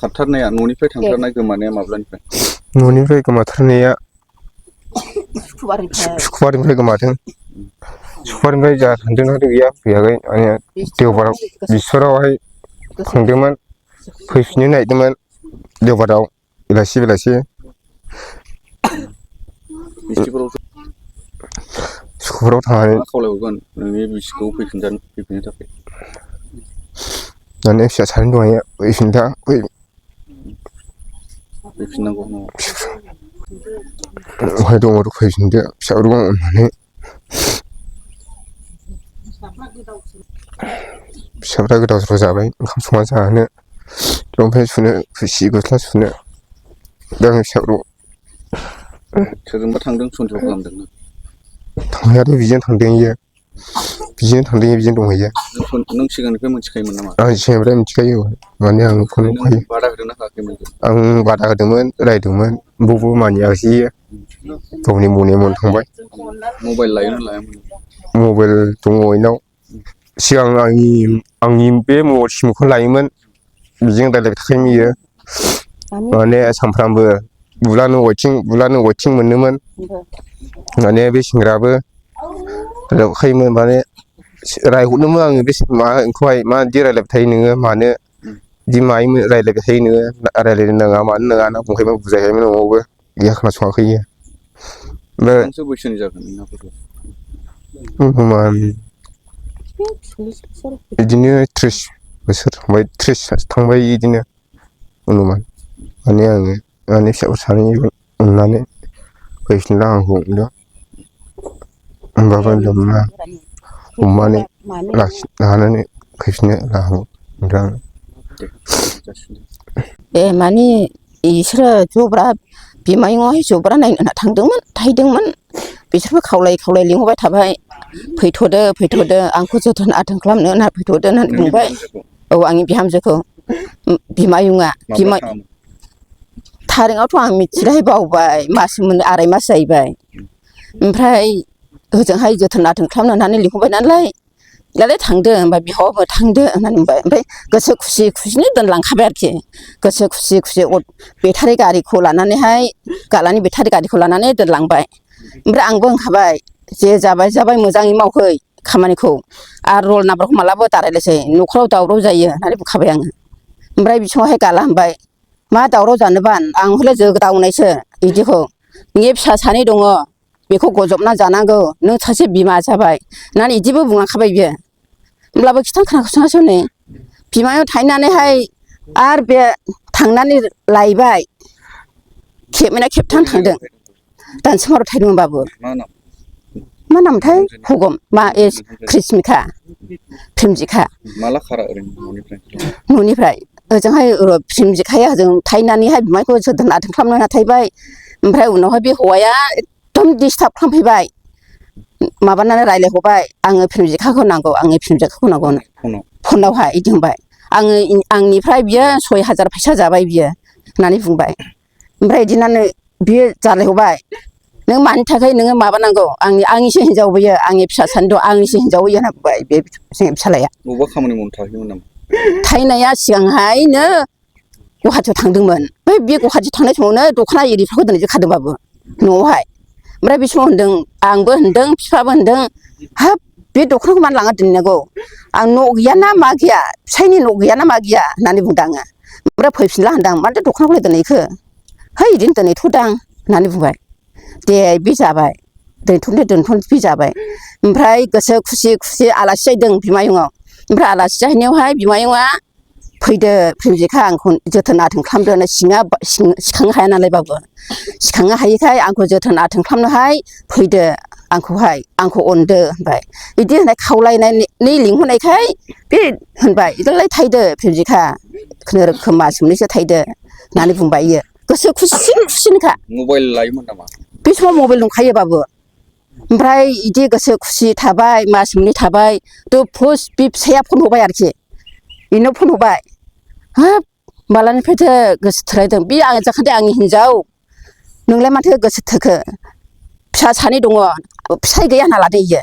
खारथारनाया न'निफ्राय थांथारनाय गोमानाया माब्लानिफ्राय? न'निफ्राय गोमाथारनाया सुक्रुबारनिफ्राय गोमादों। सुक्रुबारनिफ्राय जा थांदोंना गैया फैयाखै माने देवबाराव बिस्वरावहाय थांदोंमोन फैफिननो नागिरदोंमोन देवबाराव बेलासि सुक्रुबाराव थांनानै खावलायहरगोन नोंनि बिसिखौ फैफिननो थाखाय माने फिसा सानै दंहाय फैफिननांगौ बहाय दङ फैफिनदो फिसाफोर दं होननानै फिसाफ्रा गोदाव सोराव जाबाय ओंखाम संना जाहोनो लंपेन्ट सुनो सि गस्ला सुनो दा आंनि फिसाफोरखौ सोरजोंबा थांदों सन्देह खालामदों थांनायाथ' बेजों थांदों बेजों दंहैयो। नों सिगांनिफ्राय मिथिखायोमोन नामा? आं सिगांनिफ्राय मिथिखायो माने आं फन हरखायो। बादा होदोंना होआखैमोन? आं बादा होदोंमोन रायदोंमोन बबो मानियाखिसै गावनि मने थांबाय। मबाइल लायोना लायामोन? मबाइल दङ बेनाव सिगां आंनि बे मबाइल सिमखौ लायोमोन बेजों रायज्लायबाय थाखायोमोन बियो माने सानफ्रामबो बुलानो अयथिं मोनोमोन माने बे सेंग्रायाबो रायज्लायखायोमोन माने रायहरदोंमोन आङो बे माबाखौहाय माबायदि रायज्लायबाय थायो नोङो मानो बिदि मायो रायज्लायबाय थायो नोङो रायज्लायनो नाङा मानो नाङा होनना बुंखायोमोन बुजायखायोमोन न'आवबो गैया खोनासङाखै इयो। बेसेबांसो बैसोनि जागोन नोंनाबो? बिदिनो 30 बोसोर थांबाय 30 थांबाय बिदिनो अनुमान माने आङो माने फिसाफोर सानैखौ अननानै फैफिनला आंखौ होमबाबो लोमना हमनानै लानानै फैफिननो लाहागौ नोंथां। माने इसोरो जब्रा बिमायंआवहाय जब्रा नायनो होनना थाहैदोंमोन बिसोरबो खावलाय लिंहरबाय थाबाय फैथ'दो आंखौ जोथोन आथोन खालामनो होनना फैथ'दो होननानै बुंबाय। औ आंनि बिहामजोखौ बिमायंआ थारिखआवथ' आं मिथिलाय बावबाय आराय मास जाहैबाय ओमफ्राय ओजोंहाय जोथोन आथोन खालामनो होननानै लिंहरबाय नालाय दालाय थांदो होनबा बिहावबो थांदो होननानै बुंबाय। ओमफ्राय गोसो खुसिनो दोनलांखाबाय आरोखि गोसो खुसि बेटारि गारिखौ लानानैहाय गालानि बेटारि गारिखौ लानानै दोनलांबाय। ओमफ्राय आंबो होनखाबाय जे जाबाय मोजाङै मावहै खामानिखौ आरो रल नाम्बारखौ मालाबा दारायलायसै न'खराव दावराव जायो होननानै बुंखाबाय आङो। ओमफ्राय बि समावहाय गाला होनबाय मा दावराव जानोबा आं हले जोगदावनायसो बिदिखौ नोंनि फिसा सानै दङ बेखौ गजबना जानांगौ नों सासे बिमा जाबाय होननानै बिदिबो बुंलांखाबाय बियो। होमब्लाबो खोनासङासै हनै बिमायं थाहैनानैहाय आरो बे थांनानै लायबाय खेबथाम थांदों दानसोमाराव थाहैदोंमोनबाबो मा नामथाय प्रेमजिखा माला खारा ओरैनो न'निफ्राय ओजोंहाय प्रेमजिखाया ओजों थाहैनानैहाय बिमायखौ जोथोन आथोन खालामनो होनना थाहैबाय। ओमफ्राय उनावहाय बे हौवाया एकदम दिस्टार्ब खालामफैबाय माबानानै रायज्लायहरबाय आङो प्रेमजिखाखौ नांगौ फनावहाय बिदि होनबाय आंनिफ्राय बियो 6000 फैसा जाबाय बियो होननानै बुंबाय। ओमफ्राय बिदिनो बियो जालायहरबाय नों मानि थाखाय नोङो माबानांगौ आंनिसो हिनजाव बियो आंनि फिसा सानै दं आंनिसो हिनजाव बियो होनना बुंबाय बे जोंनि फिसालाया। बबेबा खामानि मावनो थाहैयोमोन नामा? थाहैनाया सिगांहायनो गुवाहाटियाव थांदोंमोन ओमफ्राय बे गुवाहाटि थांनाय समावनो दख'ना एरिफ्रावखौ दोनहैजोबखादोंबाबो न'आवहाय। ओमफ्राय बे समाव होनदों आंबो होनदों बिफाबो होनदों हाब बे दख'नाखौ मानो लाङा दोनहैनांगौ आं न' गैयाना मा गैया फिसायनि न' गैयाना मा गैया होननानै बुंदों आङो। ओमफ्राय फैफिनला होनदां माथो दख'नाखौलाय दोनहैखो है बिदिनो दोनहैथ'दां होननानै बुंबाय। दे बे जाबाय दोनथ'नो बे जाबाय। ओमफ्राय गोसो खुसि आलासि जाहैदों बिमायंआव ओमफ्राय आलासि जाहैनायावहाय बिमायंआ फैदो प्रेमजिखा आंखौ जोथोन आथोन खालामदो सिखांनो हाया नालाय बाबु सिखांनो हायिखाय आंखौ जोथोन आथोन खालामनोहाय फैदो आंखौ अनदो होनबाय। बिदि होननाय खावलायनानै लिंहरनायखाय बे होनबाय बिदिबालाय थाहैदो प्रेमजिखा खुनुरुखुम मास मोननैसो थाहैदो होननानै बुंबाय इयो गोसो खुसिनोखा। मबाइल लायोमोन नामा? बे समाव मबाइल दंखायो बाबु। ओमफ्राय बिदि गोसो खुसि थाबाय मास मोननै थाबाय बे फिसाया फन हरबाय आरोखि बेनाव फन हरबाय हाब मालानिफ्रायथो गोसो थोलायदों बे आं जाखादे आंनि हिनजाव नोंलाय माथो गोसो थोखो फिसा सानै दङ फिसाय गैया होनना लादो इयो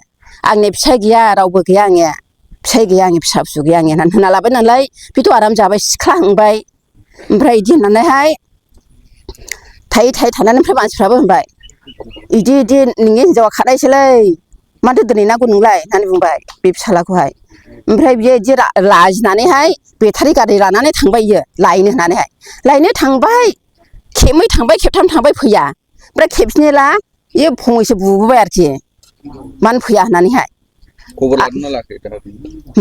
आंनि फिसाय गैया रावबो गैया आंनिया फिसाय गैया आंनि फिसा फिसौ गैया आंनिया होनना लाबाय नालाय बेथ' आराम जाबाय सिख्ला हांबाय ओमफ्राय बिदि होननानैहाय थायै थायै थानानै ओमफ्राय मानसिफ्राबो होनबाय इदि नोंनि हिनजावा खानायसोलै माथो दिनै नांगौ नोंलाय होननानै बुंबाय बे फिसालाखौहाय ओमफ्राय बियो इदि लाजिनानैहाय बेटारि गारि लानानै थांबाय इयो लायनो होननानैहाय लायनो थांबाय खेबनै थांबाय खेबथाम थांबाय फैया ओमफ्राय खेबसेनेला इयो फंनैसो बुबोबाय आरोखि मानो फैया होननानैहाय खबर लादोंना लायाखै दा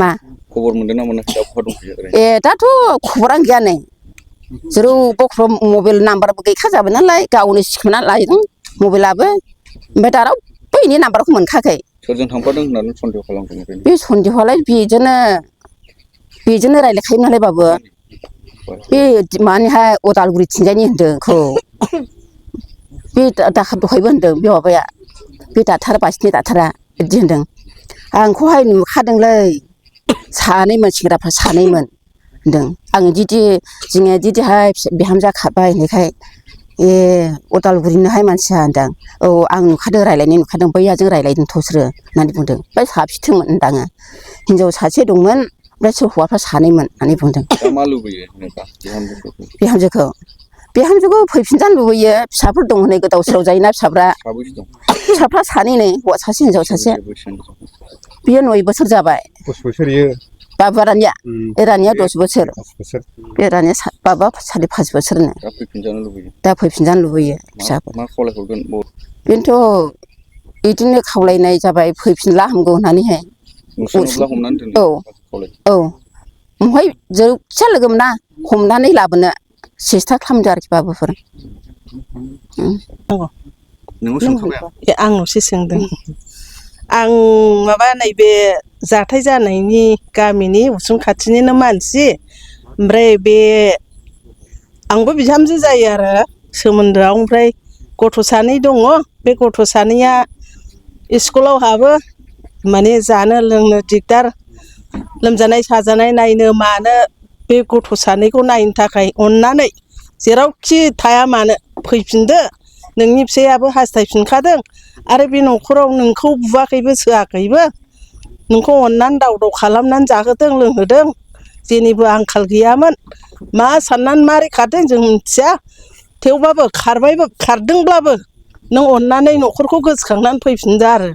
मा खबर मोनदोंना मोनाखै दा बहा दंफैयो ए दाथ' खबरानो गैया नै जेरावबो मबाइल नाम्बारबो गैखाजाबाय नालाय गावनो सिखोना लायदों मबाइलाबो ओमफ्राय दा रावबो इनि नाम्बारखौ मोनखायाखै सोरजों थांफादों होननानै सन्देह खालामदों ओरैनो बे सन्देहआलाय बेजोंनो रायज्लायखायो नालाय बाबु बे मानिहाय उदालगुरि थिंजायनि होनदों आंखौ बे दाखाब दहायबो होनदों बे माबाया बे डाक्टार बासिनि डाक्टारा बिदि होनदों आंखौहाय नुखादोंलै सानैमोन सेंग्राफ्रा सानैमोन होनदों आं जोङो दिदिहाय बिहामजो खारबाय होननायखाय ए उदालगुरिनोहाय मानसिया होनदां औ आं नुखादों रायज्लायनाय नुखादों बैयाजों रायज्लायदोंथ' सोरो होननानै बुंदों ओमफ्राय साबेसेथोमोन होनदाङो हिनजाव सासे दंमोन ओमफ्राय सोर हौवाफ्रा सानैमोन होननानै बुंदों दा मा लुबैयो जेनेबा बिहामजोखौ फैफिनजानो लुबैयो फिसाफोर दं हनै गोदाव सोराव जायोना साबैसे दं फिसाफ्रा सानै नै हौवा सासे हिनजाव सासे बियो 9 बोसोर जाबाय 10 बोसोर इयो बाबु रानिया रानिया 10 बोसोर बे रानिया बाबा 5.5 बोसोरनो दा फैफिनजानो लुबैयो फिसाफोर मा खावलायहरगोन बेनोथ' बिदिनो खावलायनाय जाबाय फैफिनला हामगौ होननानैहाय नुसनोब्ला हमनानै दोननो औ ओमफ्राय जोबसा लोगो मोना हमनानै लाबोनो सेस्था खालामदो आरोखि बाबुफोर नोंनाव सोंखाबाय आंनावसो सोंदों आं माबा नैबे जाथाय जानायनि गामिनि उसुं खाथिनिनो मानसि ओमफ्राय बे आंबो बिहामजो जायो आरो सोमोन्दोआव ओमफ्राय गथ' सानै दङ बे गथ' सानैया स्कुलाव हाबो माने जानो लोंनो दिगदार लोमजानाय साजानाय नायनो मानो बे गथ' सानैखौ नायनो थाखाय अननानै जेरावखि थाया मानो फैफिनदो नोंनि फिसायाबो हास्थायफिनखादों आरो बे न'खराव नोंखौ बुवाखैबो सोआखैबो नोंखौ अननानै दाव खालामनानै जाहोदों लोंहोदों जेनिबो आंखाल गैयामोन मा साननानै मारै खारदों जों मिथिया थेवबाबो खारदोंब्लाबो नों अननानै न'खरखौ गोसोखांनानै फैफिनदो आरो